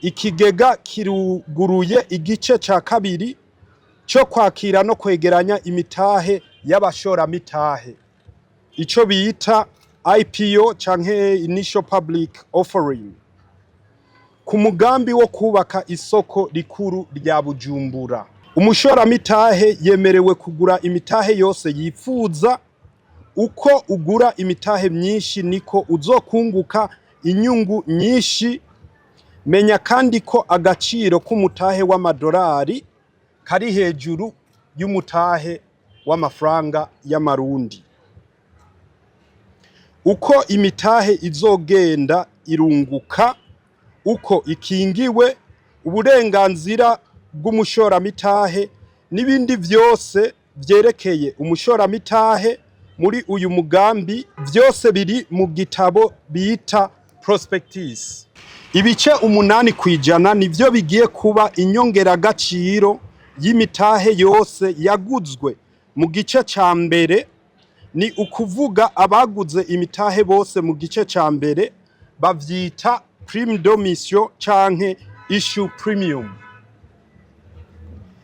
Ikigega kiruguruye igice ca kabiri cyo kwakira no kwegeranya imitahe y'abashoramitahe, ico bita IPO canke Initial Public Offering, ku mugambi wo kubaka isoko rikuru rya Bujumbura. Umushoramitahe yemerewe kugura imitahe yose yifuza. Uko ugura imitahe myinshi, niko uzokunguka inyungu nyinshi. Menya kandi ko agaciro k'umutahe w'amadolari kari hejuru y'umutahe w'amafaranga y'amarundi. Uko imitahe izogenda irunguka, uko ikingiwe, uburenganzira bw'umushoramitahe n'ibindi vyose vyerekeye umushoramitahe muri uyu mugambi, vyose biri mu gitabo bita prospectus. Ibice 8% nivyo bigiye kuba inyongeragaciro y'imitahe yose yaguzwe mu gice ca mbere. Ni ukuvuga abaguze imitahe bose mu gice ca mbere, bavyita prime d'émission canke issue premium.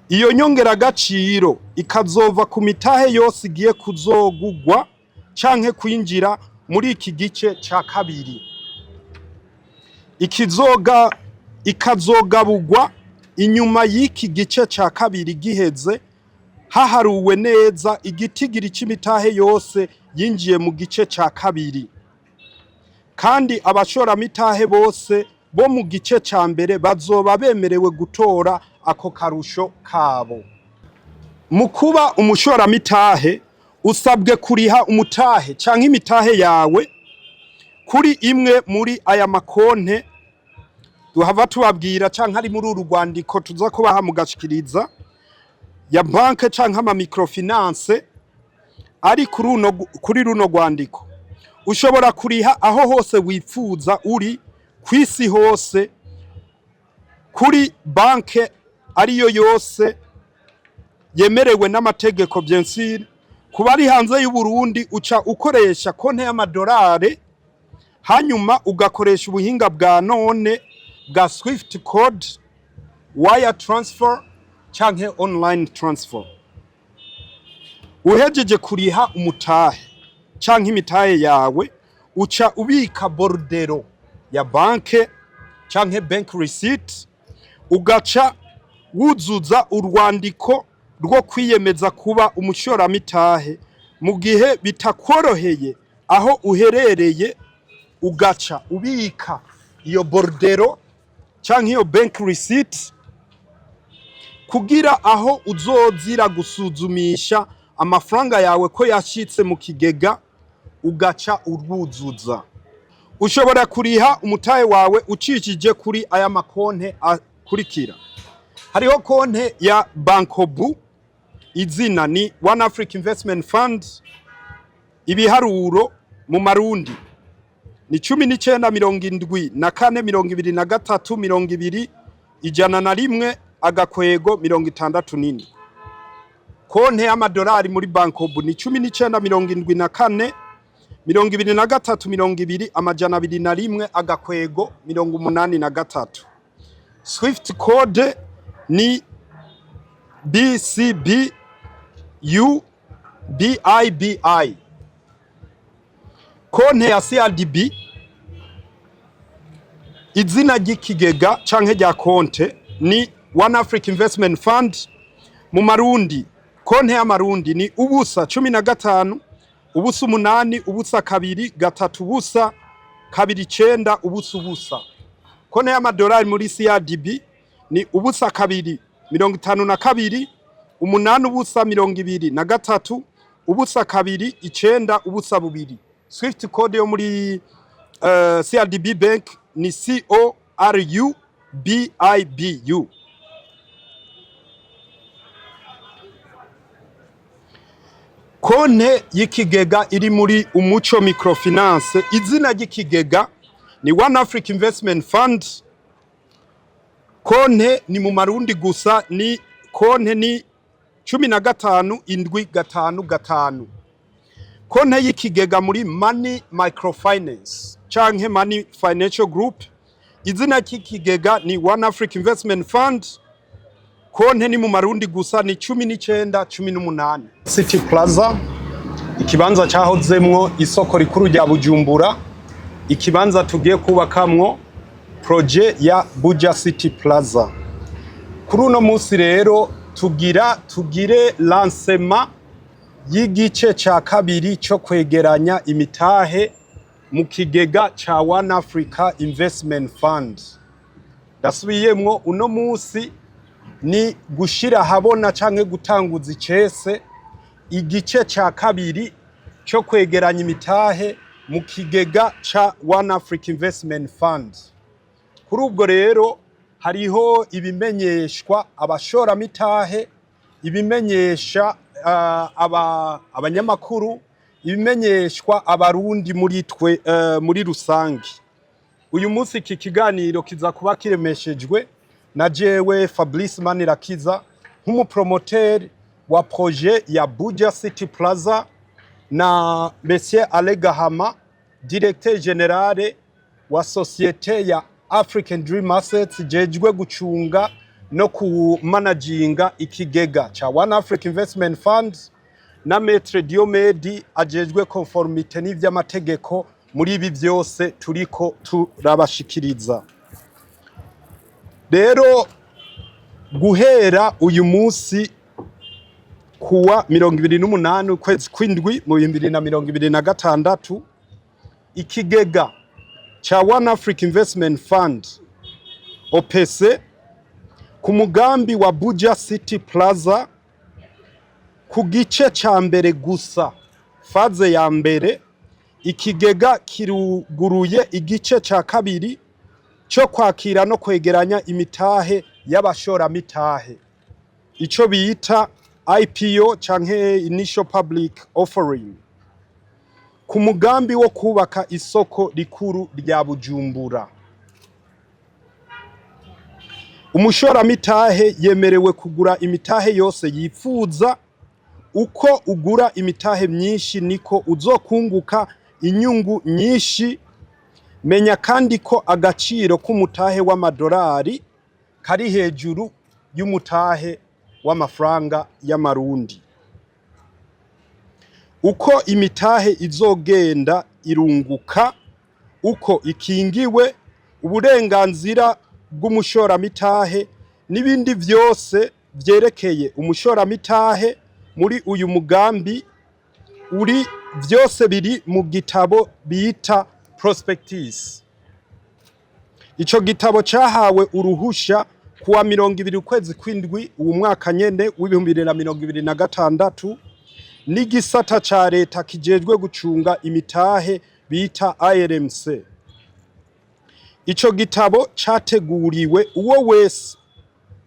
Iyo nyongeragaciro ikazova ku mitahe yose igiye kuzogugwa canke kwinjira muri iki gice ca kabiri, ikizoga ikazogabugwa inyuma y'iki gice ca kabiri giheze, haharuwe neza igitigiri c'imitahe yose yinjiye mu gice ca kabiri. Kandi abashoramitahe bose bo mu gice ca mbere bazoba bemerewe gutora ako karusho kabo. Mu kuba umushoramitahe, usabwe kuriha umutahe canke imitahe yawe kuri imwe muri aya makonte duhava tubabwira canke ari muri uru rwandiko tuza kubaha mugashikiriza, ya banke canke ama microfinance ari kuri runo rwandiko. Ushobora kuriha aho hose wifuza uri kw'isi hose, kuri banke ariyo yose yemerewe n'amategeko, bien sûr. Kuba ari hanze y'u Burundi, uca ukoresha konte y'amadolari, hanyuma ugakoresha ubuhinga bwa none bwa Swift code, wire transfer canke online transfer. Uhejeje kuriha umutahe canke imitahe yawe, uca ubika bordereau ya banke canke bank receipt, ugaca wuzuza urwandiko rwo kwiyemeza kuba umushoramitahe. Mu gihe bitakworoheye aho uherereye, ugaca ubika iyo bordereau canke iyo bank receipt kugira aho uzozira gusuzumisha amafaranga yawe ko yashitse mu kigega, ugaca urwuzuza. Ushobora kuriha umutahe wawe ucishije kuri aya makonte akurikira. Hariho konte ya Bancobu, izina ni One Africa Investment Fund, ibiharuro mu marundi ni 1974 23 20 101-64. Konte y'amadolari muri Bancobu ni 1974 23 20 201-83. Swift code ni BCB U BIBI. Konte ya CRDB, izina ry'ikigega canke rya konte ni One Africa Investment Fund, mu marundi, konte y'amarundi ni 0 15 0 8 0 2 3 0 2 9 0 0. Konte y'amadolari muri CRDB ni 0 2 52 8 0 23 0 2 9 0 2. Swift code yo muri CRDB Bank ni CORU BIBU. Konte y'ikigega iri muri Umuco Microfinance, izina ry'ikigega ni One Africa Investment Fund, konte ni mu marundi gusa, ni konte ni 15 7 5 5. Konte y'ikigega muri Money Microfinance canke Money Financial Group, Izina ry'ikigega ni One Africa Investment Fund. Konte ni mu marundi gusa, ni 19 18. City Plaza, ikibanza cahozemwo isoko rikuru rya Bujumbura, ikibanza tugiye kubakamwo projet ya Buja City Plaza. Kuri uno munsi rero tugira tugire lancement y'igice ca kabiri co kwegeranya imitahe mu kigega ca One Africa Investment Fund. Ndasubiyemwo, uno munsi ni gushira habona canke gutanguza icese igice ca kabiri co kwegeranya imitahe mu kigega ca One Africa Investment Fund. Kuri ubwo rero hariho ibimenyeshwa abashoramitahe, ibimenyesha abanyamakuru, ibimenyeshwa abarundi muri twe muri rusange. Uyu munsi iki kiganiro kiza kuba kiremeshejwe na jewe Fabrice Manirakiza nk'umupromoteur wa projet ya Buja City Plaza na Monsieur Ale Gahama, directeur général wa société ya African Dream Assets jejwe gucunga no kumanaginga ikigega ca One Africa Investment Fund, na Maître Diomedi ajejwe conformité n'ivy'amategeko muri ibi vyose turiko turabashikiriza. Rero guhera uyu munsi kuwa 28 ukwezi kw'indwi mu 2026, ikigega ca One Africa Investment Fund OPC ku mugambi wa Buja City Plaza, ku gice ca mbere gusa, phase ya mbere, ikigega kiruguruye igice ca kabiri cyo kwakira no kwegeranya imitahe y'abashoramitahe, ico bita IPO canke Initial Public Offering, ku mugambi wo kubaka isoko rikuru rya Bujumbura. Umushoramitahe yemerewe kugura imitahe yose yifuza. Uko ugura imitahe myinshi niko uzokunguka inyungu nyinshi. Menya kandi ko agaciro k'umutahe w'amadolari kari hejuru y'umutahe w'amafaranga y'amarundi. Uko imitahe izogenda irunguka, uko ikingiwe uburenganzira bw'umushoramitahe n'ibindi vyose vyerekeye umushoramitahe muri uyu mugambi uri vyose biri mu gitabo bita prospectus. Ico gitabo cahawe uruhusha kuwa 20 ukwezi kw'indwi uwu mwaka nyene w'2026 n'igisata ca leta kijejwe gucunga imitahe bita ARMC. Ico gitabo categuriwe uwo wese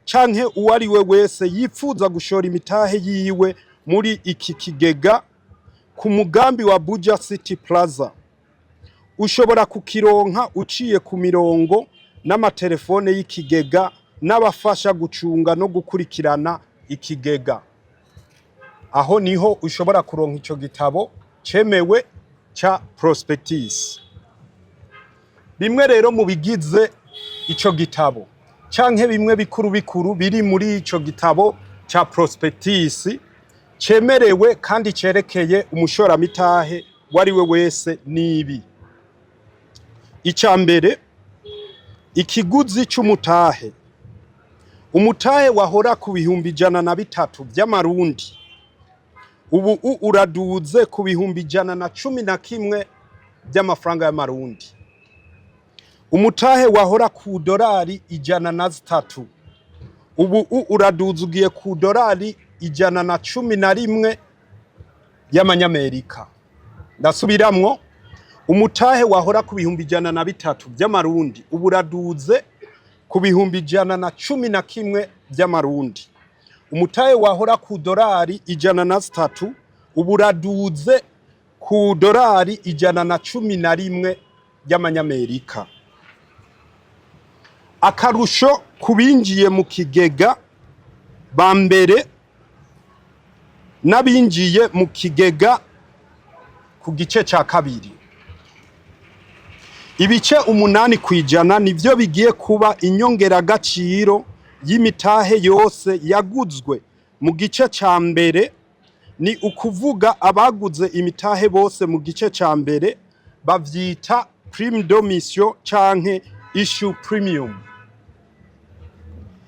canke uwo ari we wese yifuza gushora imitahe yiwe muri iki kigega ku mugambi wa Buja City Plaza. Ushobora kukironka uciye ku mirongo n'amatelefone y'ikigega n'abafasha gucunga no gukurikirana ikigega. Aho niho ushobora kuronka ico gitabo cemewe ca prospectus. Bimwe rero mu bigize ico gitabo canke bimwe bikuru bikuru biri muri ico gitabo ca prospectus cemerewe kandi cerekeye umushoramitahe wari we wese nibi: ica mbere, ikiguzi c'umutahe. Umutahe wahora ku 103,000 vy'amarundi ubu uraduze ku 111,000 by'amafaranga y'amarundi. Umutahe wahora ku dorari 103 ubu uraduze ugiye ku dorari 111 y'amanyamerika. Ndasubiramwo, umutahe wahora ku 103,000 by'amarundi ubu uraduze ku 111,000 by'amarundi. Umutahe wahora ku dorari 103 ubu uraduze ku dorari 111 y'amanyamerika. Akarusho ku binjiye mu kigega ba mbere n'abinjiye mu kigega ku gice ca kabiri: Ibice 8% nivyo bigiye kuba inyongeragaciro y'imitahe yose yaguzwe mu gice ca mbere. Ni ukuvuga abaguze imitahe bose mu gice ca mbere, bavyita prime d'émission canke issue premium.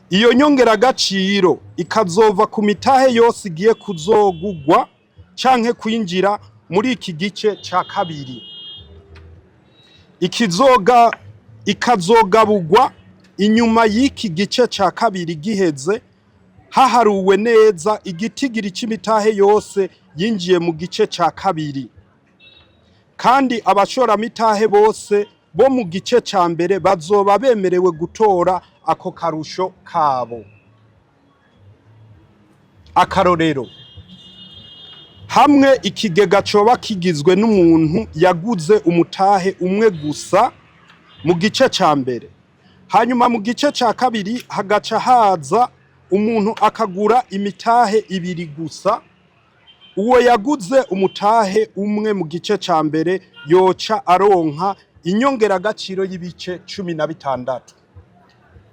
Iyo nyongeragaciro ikazova ku mitahe yose igiye kuzogugwa canke kwinjira muri iki gice ca kabiri, ikazogabugwa inyuma y'iki gice ca kabiri giheze, haharuwe neza igitigiri c'imitahe yose yinjiye mu gice ca kabiri, kandi abashoramitahe bose bo mu gice ca mbere bazoba bemerewe gutora ako karusho kabo. Akarorero, hamwe ikigega coba kigizwe n'umuntu yaguze umutahe umwe gusa mu gice ca mbere, hanyuma mu gice ca kabiri hagaca haza umuntu akagura imitahe ibiri gusa, uwo yaguze umutahe umwe mu gice ca mbere yoca aronka inyongeragaciro y'ibice 16.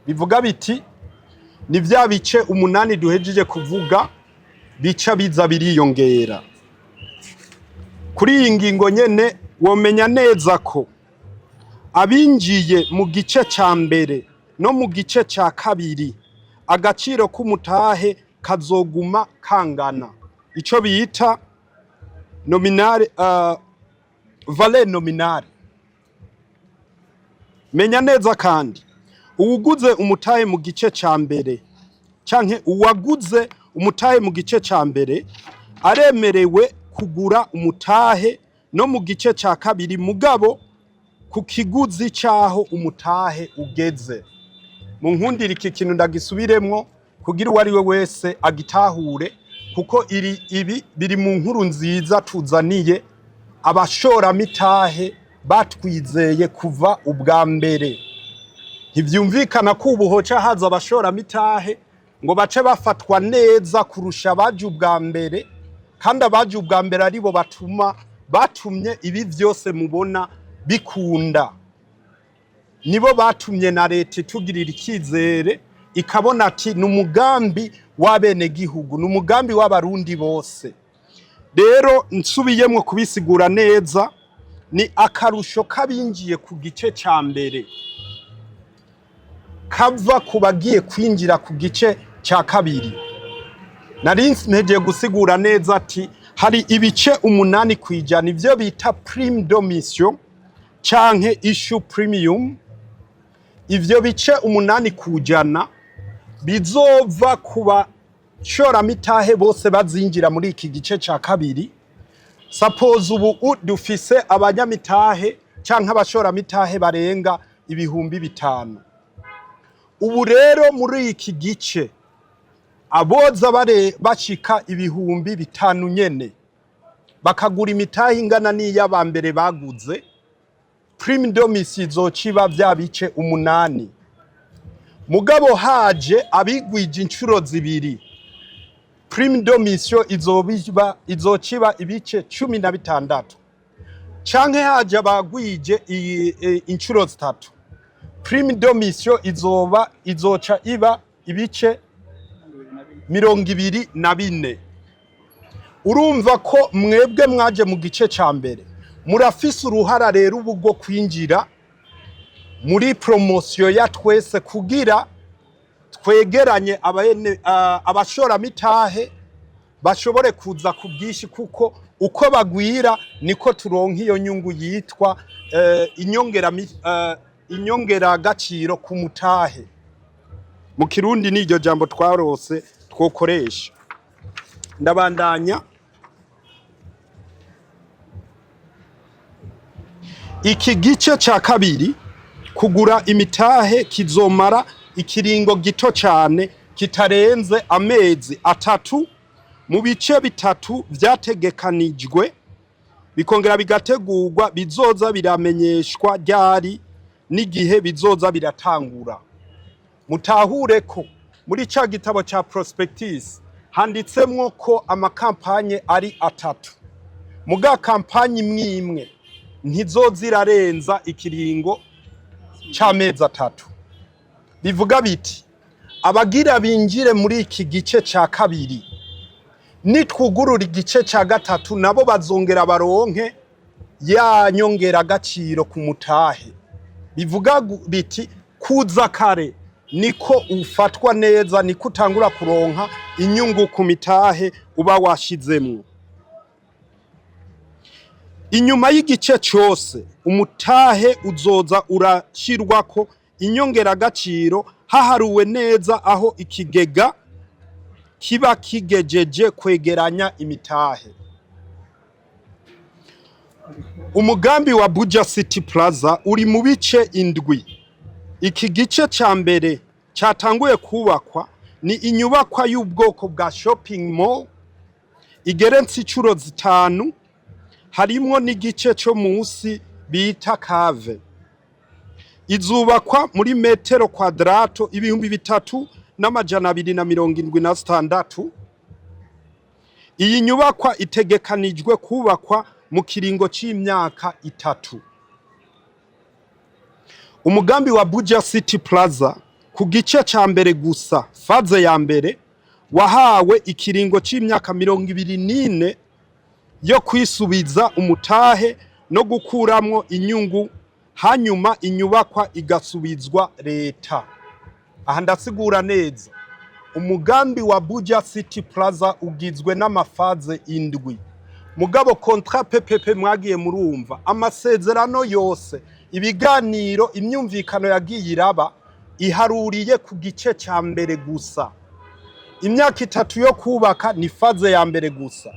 Bivuga biti ni vya bice 8 duhejeje kuvuga bica biza biriyongera. Kuri iyi ngingo nyene, womenya neza ko abinjiye mu gice ca mbere no mu gice ca kabiri, agaciro k'umutahe kazoguma kangana, ico bita nominale, valeur nominale. Menya neza kandi, uwuguze umutahe mu gice ca mbere canke uwaguze umutahe mu gice ca mbere aremerewe kugura umutahe no mu gice ca kabiri, mugabo ku kiguzi c'aho umutahe ugeze. Mu nkundira iki kintu ndagisubiremwo kugira uwo ari we wese agitahure, kuko ibi biri mu nkuru nziza tuzaniye abashoramitahe batwizeye kuva ubwa mbere. Ntivyumvikana ko ubu hoca haza abashoramitahe ngo bace bafatwa neza kurusha abaje ubwa mbere, kandi abaje ubwa mbere aribo batumye ibi vyose mubona bikunda. Nibo batumye na leta itugirira ikizere, ikabona ati ni umugambi w'abenegihugu, ni umugambi w'Abarundi bose. Rero nsubiyemwo kubisigura neza, ni akarusho k'abinjiye ku gice ca mbere kava ku bagiye kwinjira ku gice ca kabiri. Nari ntegeye gusigura neza ati hari ibice 8%, ivyo bita prime d'émission canke issue premium. Ivyo bice 8% bizova ku bashoramitahe bose bazinjira muri iki gice ca kabiri. Suppose ubu dufise abanyamitahe canke abashoramitahe barenga 5000. Ubu rero muri iki gice aboza bare bashika 5000 nyene, bakagura imitahe ingana n'iy'abambere baguze, prime d'émission izoca iba vya bice 8. Mugabo haje abigwije inshuro zibiri, prime d'émission izoca iba ibice 16, canke haje abagwije inshuro zitatu, prime d'émission izoca iba ibice 24. Urumva ko mwebwe mwaje mu gice ca mbere murafise uruhara rero ubu rwo kwinjira muri promotion ya twese, kugira twegeranye abashoramitahe bashobore kuza ku bwinshi, kuko uko bagwira niko turonka iyo nyungu yitwa inyongeragaciro ku mutahe. Mu Kirundi n'iryo jambo twarose twokoresha. Ndabandanya. Iki gice ca kabiri kugura imitahe kizomara ikiringo gito cane kitarenze amezi 3 mu bice bitatu vyategekanijwe, bikongera bigategurwa, bizoza biramenyeshwa ryari n'igihe bizoza biratangura. Mutahure ko muri ca gitabo ca prospectus handitsemwo ko amakampanye ari atatu, muga campagne imwe imwe. Ntizozirarenza ikiringo c'amezi 3. Bivuga biti abagira binjire muri iki gice ca kabiri, nitwugurura igice ca gatatu, nabo bazongera baronke ya nyongeragaciro ku mutahe. Bivuga biti kuza kare niko ufatwa neza, niko utangura kuronka inyungu ku mitahe uba washizemwo. Inyuma y'igice cose, umutahe uzoza urashirwako inyongeragaciro haharuwe neza aho ikigega kiba kigejeje kwegeranya imitahe. Umugambi wa Buja City Plaza uri mu bice indwi. Iki gice ca mbere cyatanguye kubakwa ni inyubakwa y'ubwoko bwa shopping mall igeretse incuro 5, harimwo n'igice co musi bita cave. Izubakwa muri metero quadrato 3276. Iyi nyubakwa itegekanijwe kubakwa mu kiringo c'imyaka 3. Umugambi wa Buja City Plaza ku gice ca mbere gusa, phase ya mbere, wahawe ikiringo c'imyaka 24 yo kwisubiza umutahe no gukuramwo inyungu, hanyuma inyubakwa igasubizwa leta. Aha ndasigura neza: umugambi wa Buja City Plaza ugizwe n'ama phases indwi. Mugabo contrat PPP mwagiye murumva, amasezerano yose, ibiganiro, imyumvikano yagiye iraba iharuriye ku gice ca mbere gusa. Imyaka 3 yo kubaka ni phase ya mbere gusa.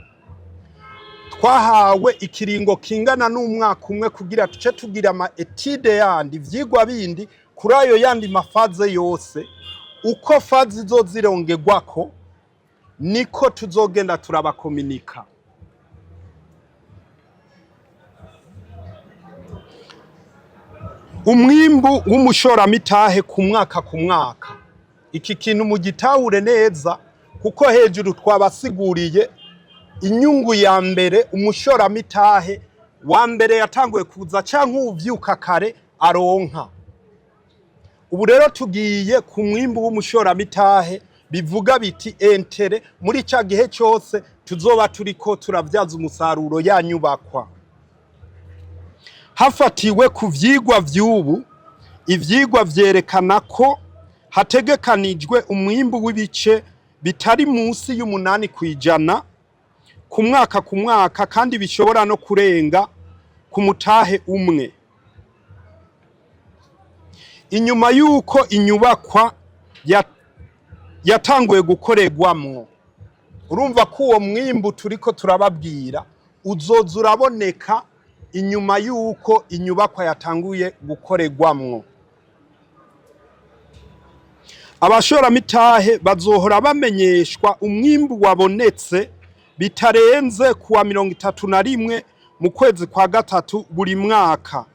Twahawe ikiringo kingana n'umwaka umwe kugira tuce tugira ama études yandi, ivyigwa bindi kuri ayo yandi ma phases yose. Uko phase izozirongerwako niko tuzogenda turabakominika. Umwimbu w'umushoramitahe ku mwaka ku mwaka, iki kintu mugitahure neza, kuko hejuru twabasiguriye inyungu ya mbere umushoramitahe wa mbere yatanguye kuza canke uwuvyuka kare aronka. Ubu rero tugiye ku mwimbu w'umushoramitahe, bivuga biti intérêt muri ca gihe cose tuzoba turiko turavyaza umusaruro ya nyubakwa. Hafatiwe ku vyigwa vy'ubu, ivyigwa vyerekana ko hategekanijwe umwimbu w'ibice bitari munsi y'8% ku mwaka ku mwaka, kandi bishobora no kurenga ku mutahe umwe. Inyuma y'uko inyubakwa yatanguye gukorerwamwo, urumva ko uwo mwimbu turiko turababwira uzoza uraboneka inyuma y'uko inyubakwa yatanguye gukorerwamwo. Abashoramitahe bazohora bamenyeshwa umwimbu wabonetse bitarenze kuwa 31 mu kwezi kwa gatatu buri mwaka.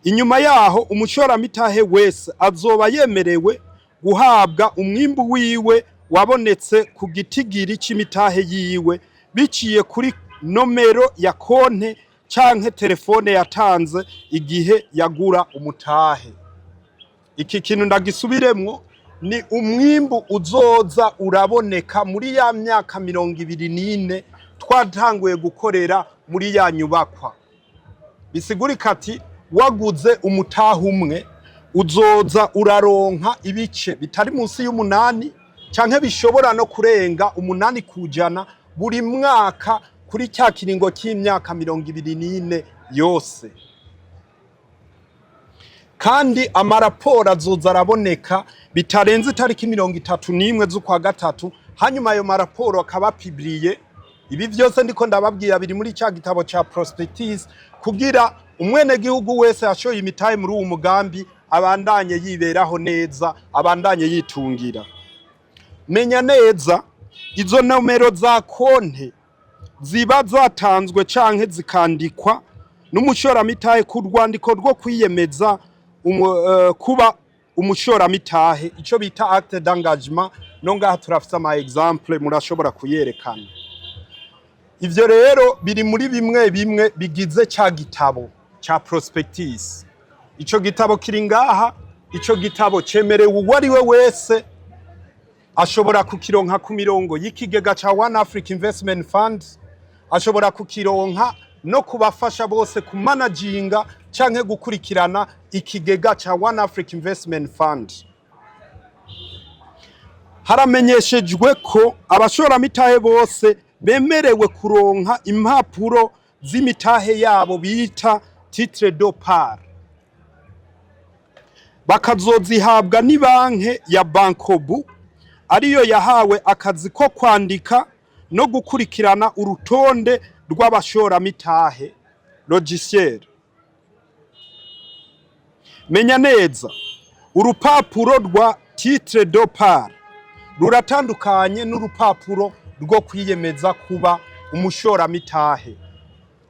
Inyuma yaho, umushoramitahe wese azoba yemerewe guhabwa umwimbu wiwe wabonetse ku gitigiri c'imitahe yiwe biciye kuri nomero ya konte canke telefone yatanze igihe yagura umutahe. Iki kintu ndagisubiremwo: ni umwimbu uzoza uraboneka muri ya myaka 24 twatanguye gukorera muri ya nyubakwa. Bisigurika ati waguze umutahe umwe, uzoza uraronka ibice bitari munsi y'8 canke bishobora no kurenga 8% buri mwaka kuri cya kiringo cy'imyaka 24 yose. Kandi amaraporo azoza araboneka bitarenze itariki 31 z'ukwa gatatu, hanyuma ayo maraporo akaba publié. Ibi vyose ndiko ndababwira biri muri cya gitabo ca prospectus, kugira umwenegihugu wese yashoye imitahe muri uwu mugambi abandanye yiberaho neza, abandanye yitungira. Menya neza, izo nomero za konte ziba zatanzwe canke zikandikwa n'umushoramitahe ku rwandiko rwo kwiyemeza kuba umushoramitahe, ico bita acte d'engagement. No ngaha turafise ama exemple, murashobora kuyerekana. Ivyo rero biri muri bimwe bimwe bigize ca gitabo ca prospectus. Ico gitabo kiri ngaha. Ico gitabo cemerewe uwo ari we wese, ashobora kukironka ku mirongo y'ikigega ca One Africa Investment Fund, ashobora kukironka no kubafasha bose kumanaginga canke gukurikirana ikigega ca One Africa Investment Fund. Haramenyeshejwe ko abashoramitahe bose bemerewe kuronka impapuro z'imitahe yabo bita titre de part, bakazozihabwa n'ibanke ya Bancobu, ariyo yahawe akazi ko kwandika no gukurikirana urutonde rw'abashoramitahe, logiciel. Menya neza, urupapuro rwa titre de part ruratandukanye n'urupapuro rwo kwiyemeza kuba umushoramitahe.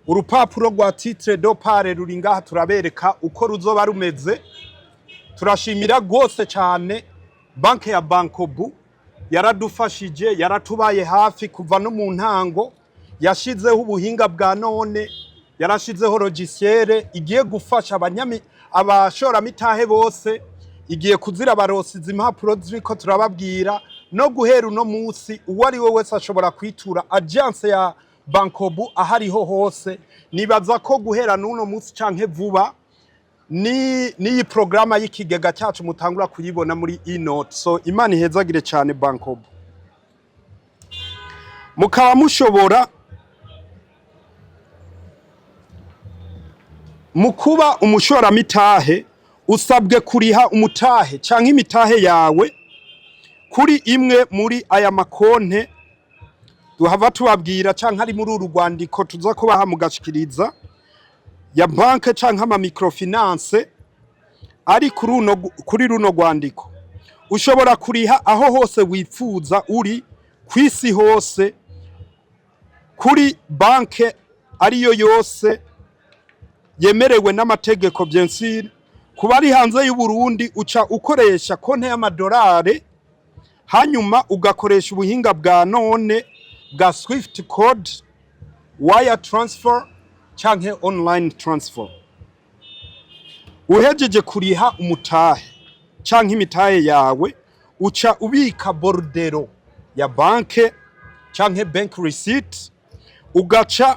Urupapuro rwa titre de part ruri ngaha, turabereka uko ruzoba rumeze. Turashimira rwose cyane banke ya Bancobu, yaradufashije, yaratubaye hafi kuva no mu ntango. Yashizeho ubuhinga bwa none, yarashizeho logiciel igiye gufasha abashoramitahe bose, igiye kuzira barosiza impapuro ziriko turababwira. No guhera uno munsi, uwo ari we wese ashobora kwitura agence ya Bancobu aho ariho hose. Nibaza ko guhera n'uno munsi canke vuba ni n'iyi porogaramu y'ikigega cyacu mutangura kuyibona muri e-note. So Imana ihezagire cyane Bancobu. Mukaba mushobora mu kuba umushoramitahe, usabwe kuriha umutahe canke imitahe yawe kuri imwe muri aya makonte duhava tubabwira canke ari muri uru rwandiko tuza kubaha mugashikiriza, ya banke canke ama microfinance ari kuri runo rwandiko. Ushobora kuriha aho hose wifuza uri kw'isi hose, kuri banke ariyo yose yemerewe n'amategeko, bien sûr. Kuba ari hanze y'u Burundi, uca ukoresha konte y'amadolari, hanyuma ugakoresha ubuhinga bwa none bwa Swift code, wire transfer canke online transfer. Uhejeje kuriha umutahe canke imitahe yawe, uca ubika bordereau ya banke canke bank receipt, ugaca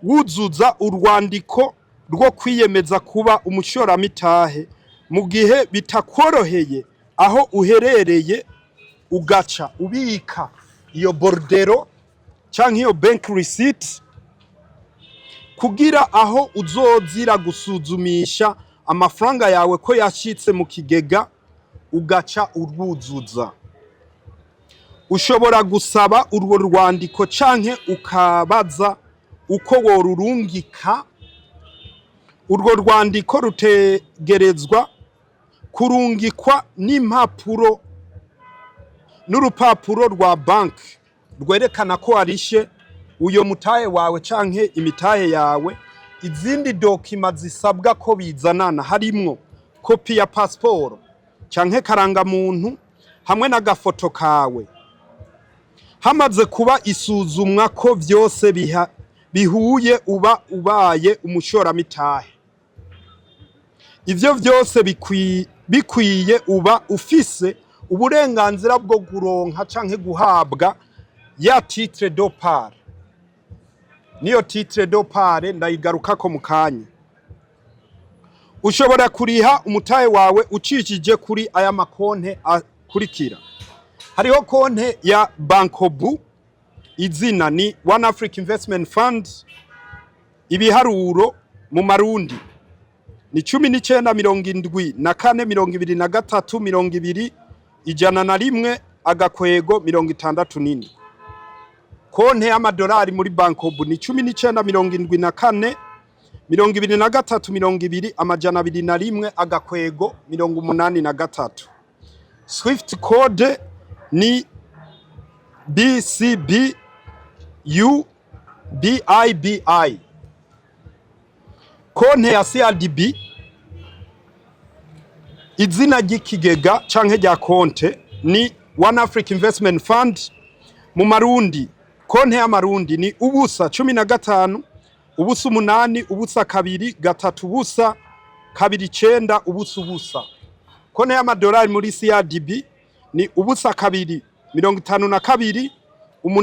wuzuza urwandiko rwo kwiyemeza kuba umushoramitahe. Mu gihe bitakworoheye aho uherereye, ugaca ubika iyo bordereau canke iyo bank receipt kugira aho uzozira gusuzumisha amafaranga yawe ko yashitse mu kigega, ugaca urwuzuza. Ushobora gusaba urwo rwandiko canke ukabaza uko worurungika. Urwo rwandiko rutegerezwa kurungikwa n'impapuro n'urupapuro rwa banki rwerekana ko warishe uyo mutahe wawe canke imitahe yawe. Izindi documents zisabwa ko bizanana harimwo kopi ya pasiporo canke karangamuntu hamwe n'agafoto kawe. Hamaze kuba isuzumwa ko vyose bihuye, uba ubaye umushoramitahe. Ivyo vyose bikwiye, uba ufise uburenganzira bwo kuronka canke guhabwa ya titre de part. Niyo titre de part ndayigarukako mu kanya. Ushobora kuriha umutahe wawe ucishije kuri aya makonte akurikira. Hariho konte ya Bancobu, izina ni One Africa Investment Fund, ibiharuro mu marundi ni 1974 23 20 101-67. Konte y'amadolari muri Bancobu ni 1974 23 20 201-83. Swift code ni BCB U BIBI. Konte ya CRDB, izina ry'ikigega canke rya konte ni One Africa Investment Fund, mu marundi Konte y'amarundi ni 0 15 0 8 0 2 3 0 2 9 0 0. Konte y'amadolari muri CRDB ni 02 52 8 0 23 0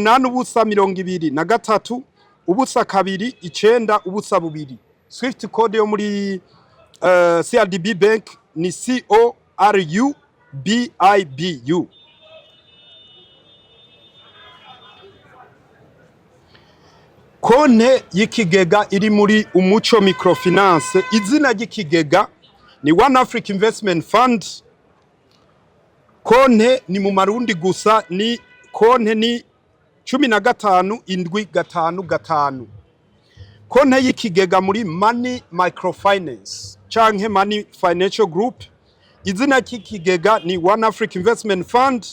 2 9 0 2. Swift code yo muri CRDB Bank ni CORU BIBU. Konte y'ikigega iri muri Umuco Microfinance, izina ry'ikigega ni One Africa Investment Fund. Konte ni mu marundi gusa, ni konte ni 15 7 5 5. Konte y'ikigega muri Money Microfinance canke Money Financial Group, izina ry'ikigega ni One Africa Investment Fund.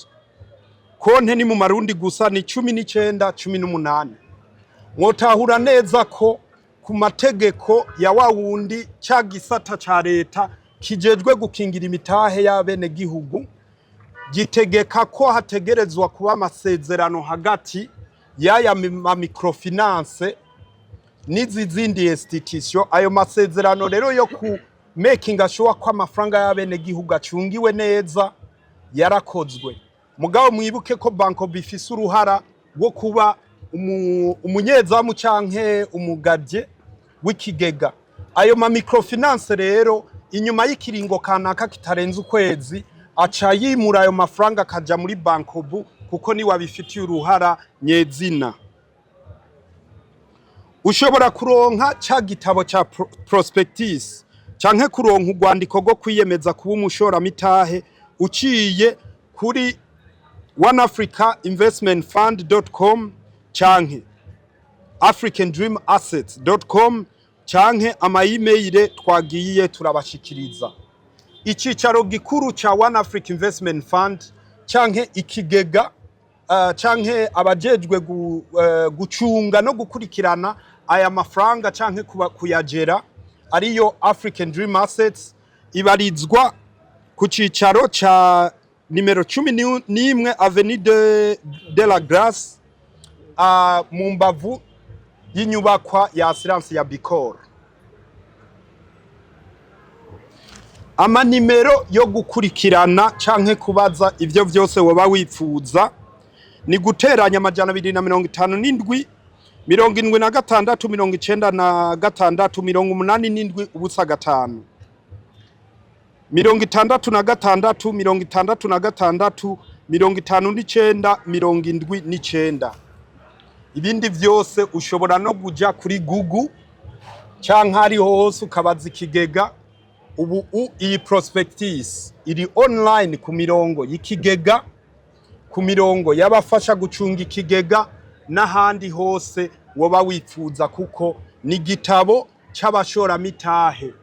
Konte ni mu marundi gusa, ni 19 18. Mwotahura neza ko ku mategeko ya wa wundi ca gisata ca leta kijejwe gukingira imitahe y'abenegihugu, gitegeka ko hategerezwa kuba amasezerano hagati y'aya ma microfinance n'izi zindi institution. Ayo masezerano rero yo ku making sure ko amafaranga y'abenegihugu acungiwe neza yarakozwe. Mugabo mwibuke ko Bancobu ifise uruhara rwo kuba umunyezamu canke umugadye w'ikigega. Ayo ma microfinance rero, inyuma y'ikiringo kanaka kitarenze ukwezi, aca yimura ayo mafaranga akaja muri Bancobu, kuko niwe abifitiye uruhara nyezina. Ushobora kuronka ca gitabo ca prospectus canke kuronka urwandiko rwo kwiyemeza kuba umushoramitahe uciye kuri oneafricainvestmentfund.com canke africandreamassets.com canke ama email twagiye turabashikiriza. Icicaro gikuru ca One Africa Investment Fund canke ikigega canke abajejwe gucunga no gukurikirana aya mafaranga canke kuyagera, ariyo African Dream Assets, ibarizwa ku cicaro ca nimero 11 Avenue de la Grace, mu mbavu y'inyubakwa ya assurance ya Bicor. Amanimero yo gukurikirana canke kubaza ivyo vyose woba wipfuza ni guteranya 257 76 96 87 05 66 66 59 79. Ibindi vyose ushobora no kuja kuri Google canke ariho hose ukabaza ikigega. Ubu iyi prospectus iri online ku mirongo y'ikigega, ku mirongo y'abafasha gucunga ikigega n'ahandi hose woba wifuza, kuko ni igitabo c'abashoramitahe.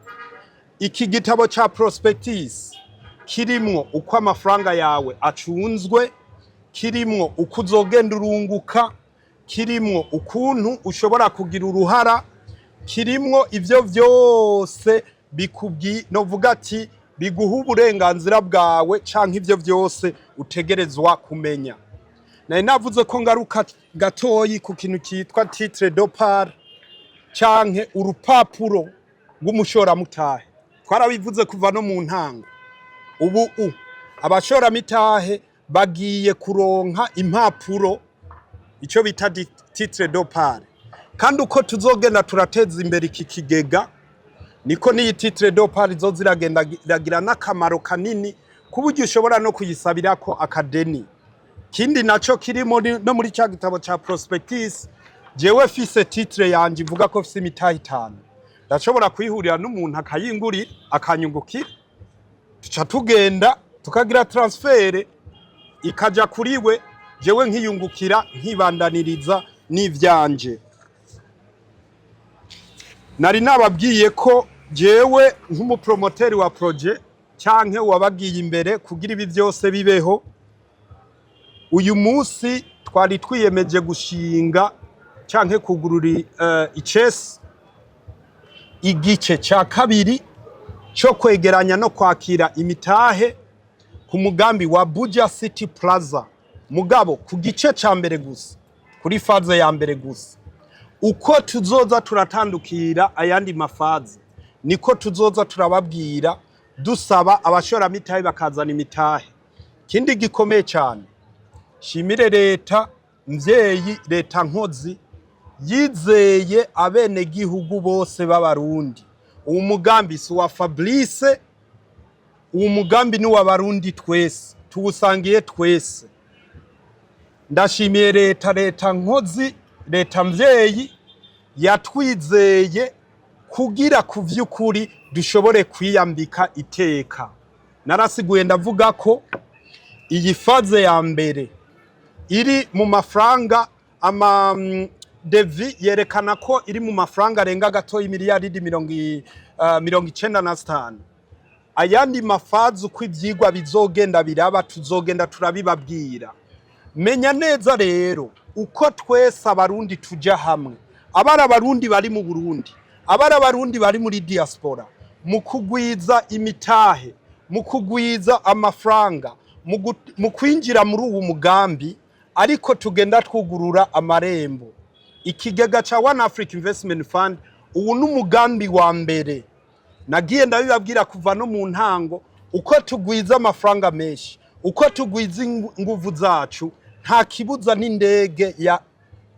Iki gitabo ca prospectus kirimwo uko amafaranga yawe acunzwe, kirimwo uko uzogenda urunguka, kirimwo ukuntu ushobora kugira uruhara, kirimwo ivyo vyose bikubwi novuga ati biguha uburenganzira bwawe canke ivyo vyose utegerezwa kumenya. Nari navuze ko ngaruka gatoyi ku kintu cyitwa titre de part canke urupapuro rw'umushoramutahe. Twarabivuze kuva no mu ntango. Ubu abashoramitahe bagiye kuronka impapuro, ico bita titre de part. Kandi uko tuzogenda turateza imbere iki kigega, niko n'iyi titre de part izoza iragenda iragira n'akamaro kanini, ku buryo ushobora no kuyisabirako akadeni. Kindi naco kiri muri no muri ca gitabo ca prospectus, jewe fise titre yanje ivuga ko fise imitahe itanu, ndashobora kwihurira n'umuntu akayingurira, akanyungukira, tuca tugenda tukagira transfert, ikaja kuri we, jewe nkiyungukira, nkibandaniriza n'ivyanje. Nari nababwiye ko jewe nk'umupromoteri wa projet canke wabagiye imbere kugira ibi vyose bibeho, uyu munsi twari twiyemeje gushinga canke kugurura icesi igice ca kabiri co kwegeranya no kwakira imitahe ku mugambi wa Buja City Plaza. Mugabo ku gice ca mbere gusa. Kuri phase ya mbere gusa. Uko tuzoza turatandukira ayandi ma phases, niko tuzoza turababwira, dusaba abashoramitahe bakazana imitahe. Ikindi gikomeye cyane, shimire leta mvyeyi, leta nkozi yizeye abenegihugu bose b'Abarundi. Uwu mugambi si uwa Fabrice, uwu mugambi ni uw'Abarundi twese, tuwusangiye twese. Ndashimiye leta, leta nkozi, leta mvyeyi yatwizeye kugira ku vy'ukuri dushobore kwiyambika iteka. Narasiguye ndavuga ko iyi phase ya mbere iri mu mafaranga ama devis yerekana ko iri mu mafaranga arenga gato y'imiliyaridi 95. Ayandi ma phases, uko ivyigwa bizogenda biraba, tuzogenda turabibabwira. Menya neza rero, uko twese Abarundi tuja hamwe, abari Abarundi bari mu Burundi, abari Abarundi bari muri diaspora, mu kugwiza imitahe, mu kugwiza amafaranga, mu kwinjira muri uwu mugambi, ariko tugenda twugurura amarembo. Ikigega ca One Africa Investment Fund, ubu ni umugambi wa mbere. Nagiye ndabibabwira kuva no mu ntango, uko tugwiza amafaranga menshi, uko tugwiza inguvu zacu, nta kibuza n'indege ya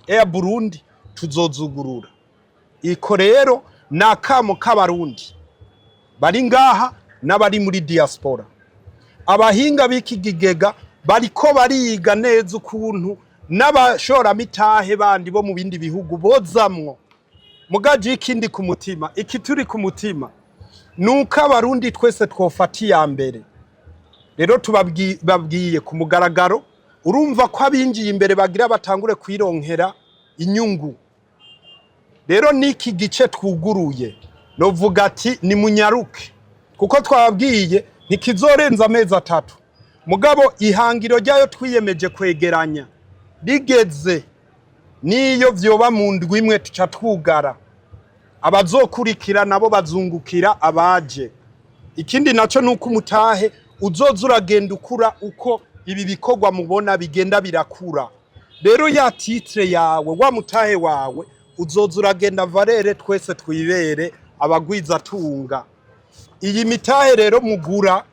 Air Burundi tuzozugurura. Iko rero ni akamo k'Abarundi bari ngaha n'abari muri diaspora. Abahinga b'iki kigega bariko bariga neza ukuntu n'abashoramitahe bandi bo mu bindi bihugu bozamwo. Mugaje ikindi ku mutima, iki turi ku mutima, nuko Abarundi twese twofata iya mbere. Rero tubabwiye ku mugaragaro, urumva ko abinjiye imbere bagira batangure kwironkera inyungu. Rero n'iki gice twuguruye, novuga ati nimunyaruke, kuko twababwiye ntikizorenza amezi 3. Mugabo ihangiro ryayo twiyemeje kwegeranya rigeze, niyo vyoba mu ndwi imwe tuca twugara. Abazokurikira nabo bazungukira abaje. Ikindi naco nuko umutahe uzoza uragenda ukura uko ibi bikorwa mubona bigenda birakura. Rero ya titre yawe, wa mutahe wawe uzoza uragenda valeur, twese twibere abagwizatunga. Iyi mitahe rero mugura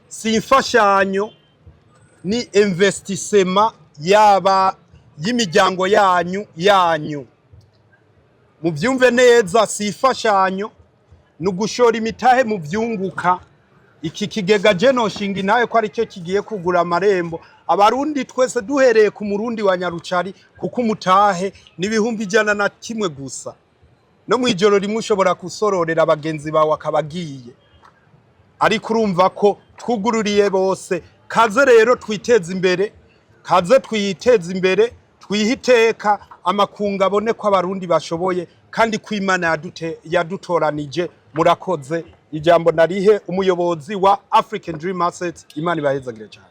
si imfashanyo, ni investissement yaba y'imiryango yanyu. Muvyumve neza, si imfashanyo, ni ugushora imitahe mu vyunguka. Iki kigega je noshinga intahe ko aricyo kigiye kugura amarembo Abarundi twese, duhereye ku Murundi wa Nyarucari, kuko umutahe ni 101,000 gusa. No mw'ijoro rimwe ushobora gusororera abagenzi bawe akaba agiye. Ariko urumva ko twugururiye bose. Kaze rero twiteze imbere, kaze twiteze imbere, twihe iteka, amakungu abone ko Abarundi bashoboye kandi ko Imana yadutoranije. Murakoze. Ijambo narihe umuyobozi wa African Dream Assets. Imana ibahezagire cyane.